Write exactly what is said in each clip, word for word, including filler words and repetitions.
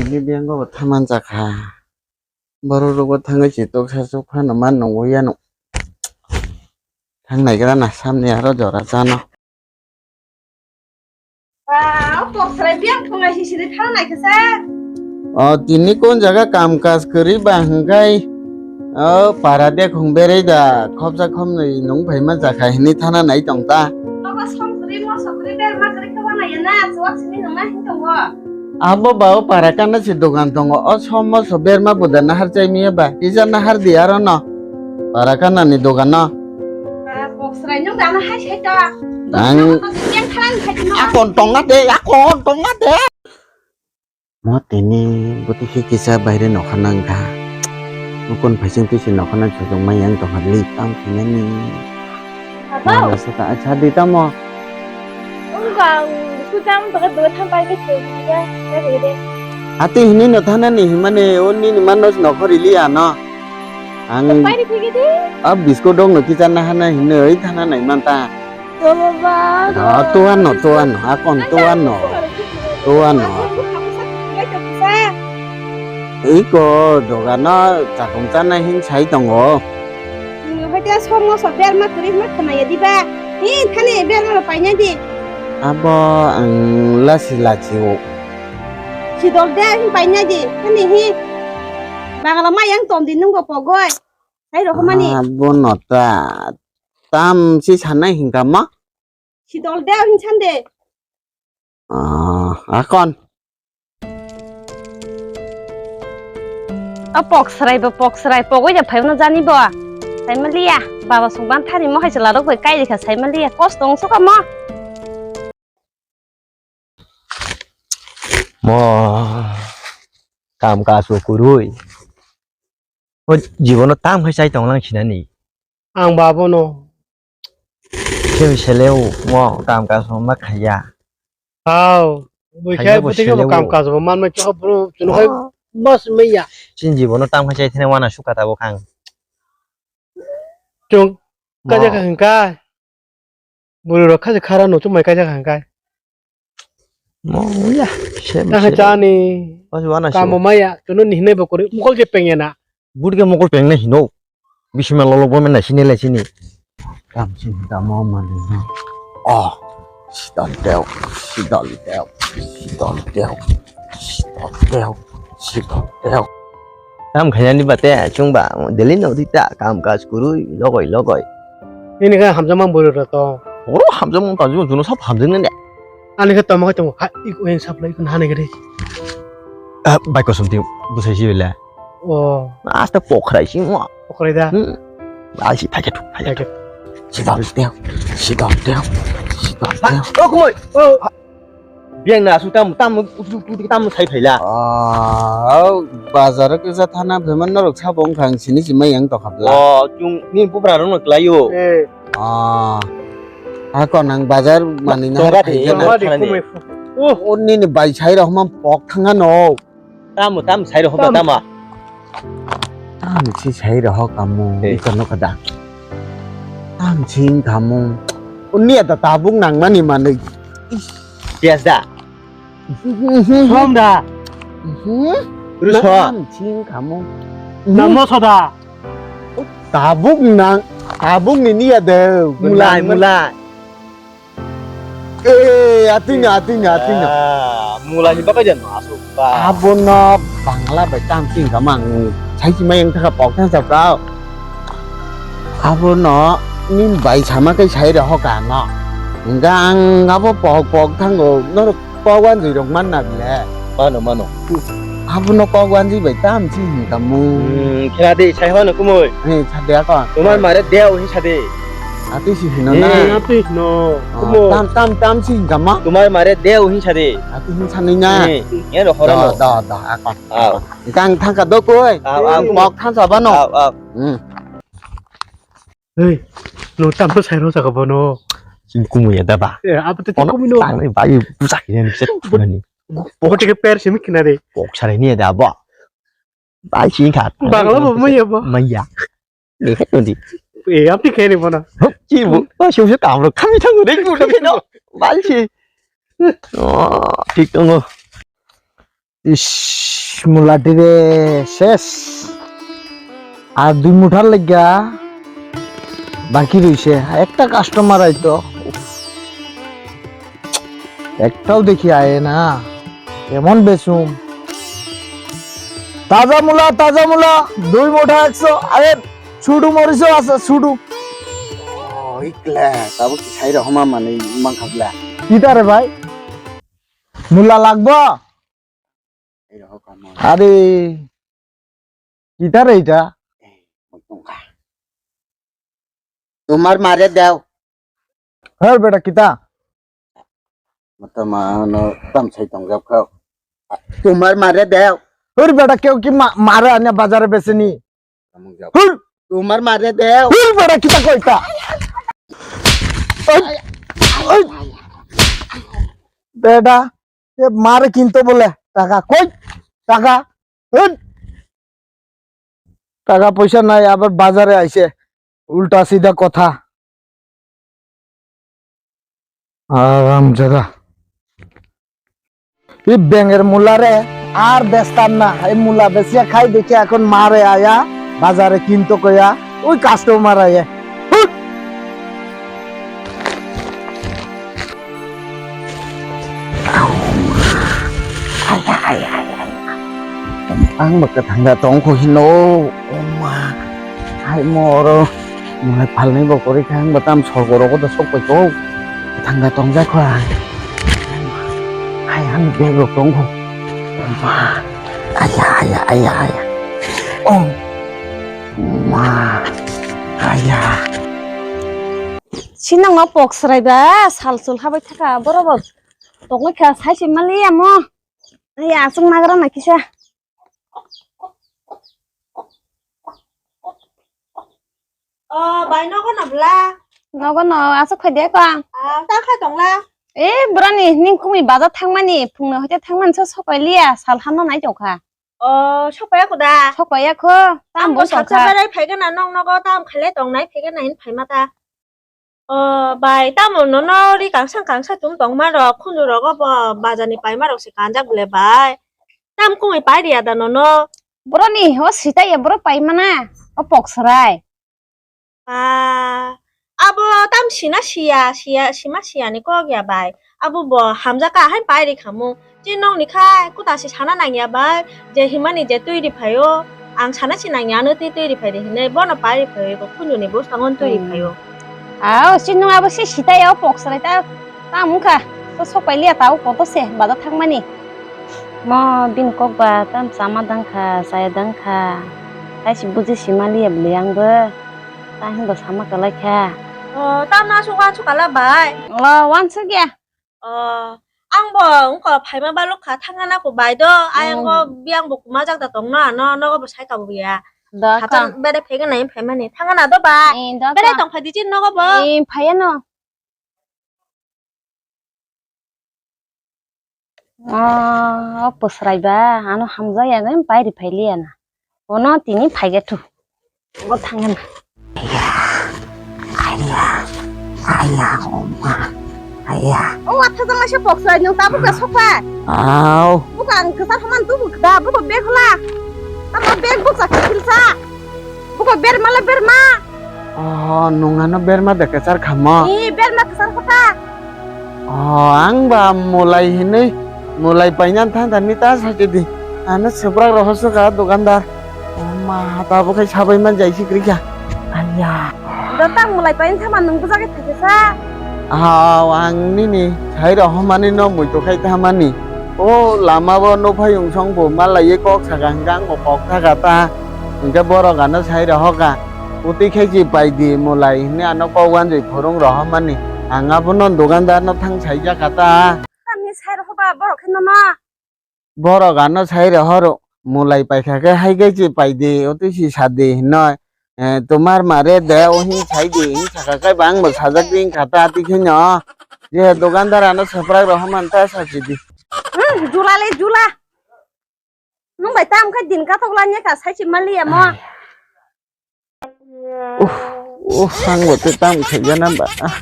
Ni biyang go thaman jakha. Borok rogo thangwi si toksa suk phano man nungwi yano. Thang naigra na samni aro jora chano. Wow, tok srai biyang thungai si siri thang nai khe sa. O tini kon jaga kam kaj kwrwi ba hwnkhe o para de khong berei da khopsa khomnwi nung phaima jakha hinwi thana nai tong ta. Nogo som kwrwi moso kwrwi berma kwrwi khe wana ya na chuwak simi nung na hin tongo. Abo ba o para kana si dogan tongo o som moso berma buda nahar chai miya ba kisa nahar di aro no para kana ni dogan no. Ah, kok srai nung dana hai sai ta. Ang yang khalang khai no. Akon tonga de, akon tonga de. Mo tini buti hi kisa baire nokha nang kha. Ukon phaising tisi nokha nang sujung mai yang tongha li tam khinani. Abo? Mo suka acha di tamo. Ungga, ku tam to ka do tham pai ke chhe ga, ga de de. Ati hini no thana ni himani o nini man no nokho rili ano. Ang pai ri phige de. A biskut dong no kicha na hana hinoi thana nai man ta. O baba. Ah, tuan no, tuan no, akon tuan no. Tuan no. Iko dogano chakung chana hin sai tongo. Nini hoi te somo so berma kwrwi hwnwi khwnaya diba? Hi thani berma rok paina di. Abo ang lasi lachio. Sidol de hin paina di. Thani hi. Bagala ma yang tom di nungbo pogoi. Sai rok mani. Abo no ta. Tam si sanai hingka ma? Sidol de hin sande. Ah, akon. A pok srai bo pok srai pogoi da phai no jani bo. Sai maliya. Baba sungban thani mo hai chwla rok bai kai rikha sai maliya. Kos tong suka mo. Mo kam kaso kurui. O jibono tam khai chai tong lang sinani. Ang ba bono. Khe seleo mo kam kaso ma khaya. Hao, bui khe bwtwi khe bo kam kajo bo manma khe bro chwng hai bas maya. Chini jibono tam khai chai thene wana suka ta bo khang. Chwng kaja kha hwnkha. Bwrwi rok kha khara no chumai kaja kha hwnkha. Mo ya. Ta kha chani. Bas wana suka. Kamo maya chwng ni hinai bo kori mukol je pengya na. Bud khe mokol pengnai hino. Bisima lolok bo mena sini le sini. Kam sini tamo mani no. Oh. Sidol teo. Sidol teo. Sidol teo. Sidol teo. Sidol teo. Kam khayani bate chwng ba deli no dita kam kaj kurui logoi logoi. Ini khe hamjakma bwrwi rok to. Oro hamjakma ta juno sab hamjaknai de. Ani khe tamo khe tamo ha ik wen sap lai kun hane gede. Ah, bai kosom ti busai si bela. Oh. Asta pokrai si mo. Pokrai da. Hmm. Ai si paket paket. Sidol teo. Sidol teo. Sidol teo. Oh kumoi. Oh. Biang na su tam tam utu utu tam sai phaila. Ah, bazar ke sa thana pheman norok sa bong khang sini si mai yang to khapla. Oh, chung ni bubra rong no klaio. Eh. Ah. Ako nang bazar mani na. Tongga de, tongga de kumai. Oh, nini bai sai rok man pok thanga no. Tamo, tamo, sai rok hoba tamo. Tam si sai rok kamu, eh. Iko no kada. Tam si kamu. Unia da tabuk nang mani mani. Pias da. Som da. Rusom. Tam si kamu. Namo soda. Tabuk nang, tabuk ni niya de. Mulai, mulai. Eh, ating na, ating na, ating na. Ah, mulai ni bakai jan masuk ba. Abono Bangla bai tam ting kamang. Sai si mai yang thaka pok thang sap kau. Abono nin bai sama kai sai rok ka no. Hingga ang abo pok pok thango norok. Kok wanjwi rok manna bile. Mano, mano. Abono kok wanjwi bai tam si hingka mung. Hmm, khela de, sai hono kumui. He, sade ako. Tumar mare deo hin sade. Ati si hino na. He, ati hino. Oh, kumui. Tam, tam, tam si hingka ma. Tumar mare deo hin sade. Ati hin sanwi na. He, ero horo. Da, da, da, ako. Aw. Hingka ang thangka do koi. Aw, aw. Kok thang sa bano. Aw, aw. Hmm. Hei, no tam to sai rok saka bono. Sing kumui ya da ba. Eh, apa tadi kumui no. Tang ni ba yu busak ni ni set mani. Pokok tiga per simi kena de. Pok sarai ni ada ba. Bai sing kha. Bangla ba maya ba. Maya. Ni kha tundi. Eh, apa kene bono. Hop, ci bu. Ba shu shu kam ro kami thang de ku de no. Bai si. Oh, thik tongo. Ish, mula dire ses. Ar dui muthar lagya baki roise. Ekta customer aito. Ektaও দেখি আয় না। এমন বেচুম। তাজা মূলা, তাজা মূলা, দুই মুঠা একশো। আরে, ছুটু মরিচও আছে, ছুটু। ও, ইকলা, তাবো কি সাইরা হমা মানে মাংখাবলা। কিতা রে ভাই? মূলা লাগবো? এই রকম আমার। আরে, কিতা রে এটা? এই, মই টঙ্কা। তোমার মারে দাও। হর বেটা, কিতা? মতো মা, অনো, তাম সাই টঙ্কা খাও। তোমার মারে দাও। হর বেটা, কেউ কি মা-, মারে আনে বাজারে বেচেনি? হুর! তোমার মারে দেও। হুর বেটা, কিতা কইতা? ওই, ওই। বেটা, এ মারে কিনতো বলে, টাকা কই? টাকা? হুর! টাকা পয়সা নাই, আবার বাজারে আইছে। উল্টা সিধা কথা। আরামজাদা। এই ব্যাঙের মুলা রে আর বেচতাম না। এই মুলা বেচিয়া খাই দেখি এখন মারে আয়া বাজারে কিনতো কইয়া ওই কাস্টমার আয়া। হুট! Ang baka thangda tongkho hino, oma, hai moro. Mwnai phalni bo kwrwi kha, ang bo tam sorgo rogo da sok pai kho. Thangda tongjak kho ang. Hai, ang bag rok tong kho. Ma. Aya, aya, aya, aya. Oh. Ma. Aya. Sinang no pok sraiba, sal sul habai thaka, borok bo tongwi kha, sai se mali amo. Aya, aswk nagra na kisa. O, bai nogo no bla? Nogo no, aswk phai de ko ang. Ah, ta khai tongla? E, brani, ning kumi bazar thangmani, phungno hoite thangmani so sopai liya, sal hamno nai tongkha. O, sopai ako da? Sopai ako, tam bo salsa tongkha. Berai phai gana nong nogo, tam khaile tongnai phai gana hin phai mata. O bai, tamo nono ri kangsa kangsa chum tongma rok, khunju rogo bo bazar ni paima rok se kanjak bole bai. Tam kungui pai riya da nono? Boroni o sita ya, boro paimana o pok srai. Ba, abo tam sina siya, siya, sima siya ni kok ya bai. Abo bo hamjaka hai pai ri khamu. Chin nong ni khai kuta si sana nang ya bai. Je himani je twi ri phaio. Ang sana si nang ya no twi twi ri phai ri hinai bono pai ri phaio. Bo khunju ni bwskango twi ri phaio. Ao, chin nong abo si sita ya o pok srai ta. Ta mungkha. To sok pai liya ta o koto se. Bada thang mani. Mo bin kok ba tam sama dang kha, saya dang kha. Tai si buji sima liya bli ang bo. Ta himba sama kalai kha. O, tamna suka suka la bai. O, wansuk ya. O, ang bo wngkha phaima balok kha, thangna nako bai do. Ayang go biyang bo kuma jak da tong na, no, nogo bo sai ka bo ya. Da ka. Hatan bere phege nai phaima ni, thangna do bai. Eh, da ka. Bere tong phai di chin nogo bo. Eh, phai no. O, o pwsrai ba, ano hamjak ya, pai ri phai liya na. Ono tini phai ga thu. Bo thang na. Aya, aya, aya, oma, aya. O watha jang laisa pok sai, nwng tabuk da sokha. Au. Buka ang kwchar homan tubu da, buka bag hola. Tamo bag bukcha khilsa. Buka berma la berma. Oh, nwng ano berma de kwchar khamo. Ee, berma kwchar kota. Oh, ang ba mulai hinui, mulai paina thang thani ta saki di. Ano swprak rohor swka dukandar. Oh ma, ta bo khai sabai man jai si krikha. Aya. Dotang mulai paina thama nwng bujagwi thakisa. Hao, ang nini sai rohormani no muitu khai thamani. O lama bo nuphai ungsong bo malaiwi kok saka hwnkhe ang bo kok thaka ta. Hwnkhe borok ano sai rohoka. Utwi khai chi pai di mulai hinwi ano kok wanjwi phurung rohormani. Ang abono dukandar no thang saijak kha ta. Tamni sai rohoba borok khe nono. Borok ano sai rohoro mulai paikha khe hai khe chi pai di, utwi si sa di hinoi. Eh, tomar mare de o hin sai di, hin saka khe bang bo sajak di wngkha ta twi khe no. Je dukandar ano swprak rohormani ta sa chi di. Hmm, jula le jula. Nwng bai tam khe din katok la nya kha sai chi mali amo. Uff, uff, ang bo tei tam khaijana ba. Ah,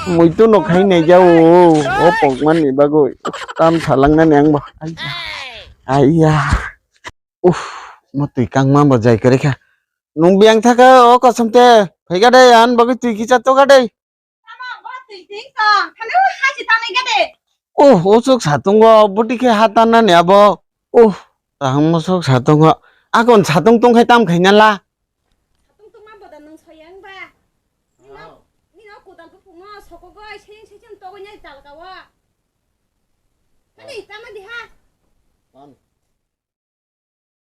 muitu no khai nai jao, o pokmani bagwi. Uff, tam salangnani ang bo. Ai, Aiya. Uff, mo twi kangma bo jai kwrwi kha. Nung biyang thaka o kosom te. Phaiga de, an bagwi twi kicha toga de. Tamo bo twi ting tong. Thane o haji tanai ga de. Oh, o sok satungo, boti khe ha tanani abo. Oh, tahang mo sok satungo. Akon satung tong khai tam khaina la. Satung tongma bo da nung soyang ba. Nino, nino kodal buphungo sokogoi seyeng seyeng togoi nai talka o. Thani tamo di ha.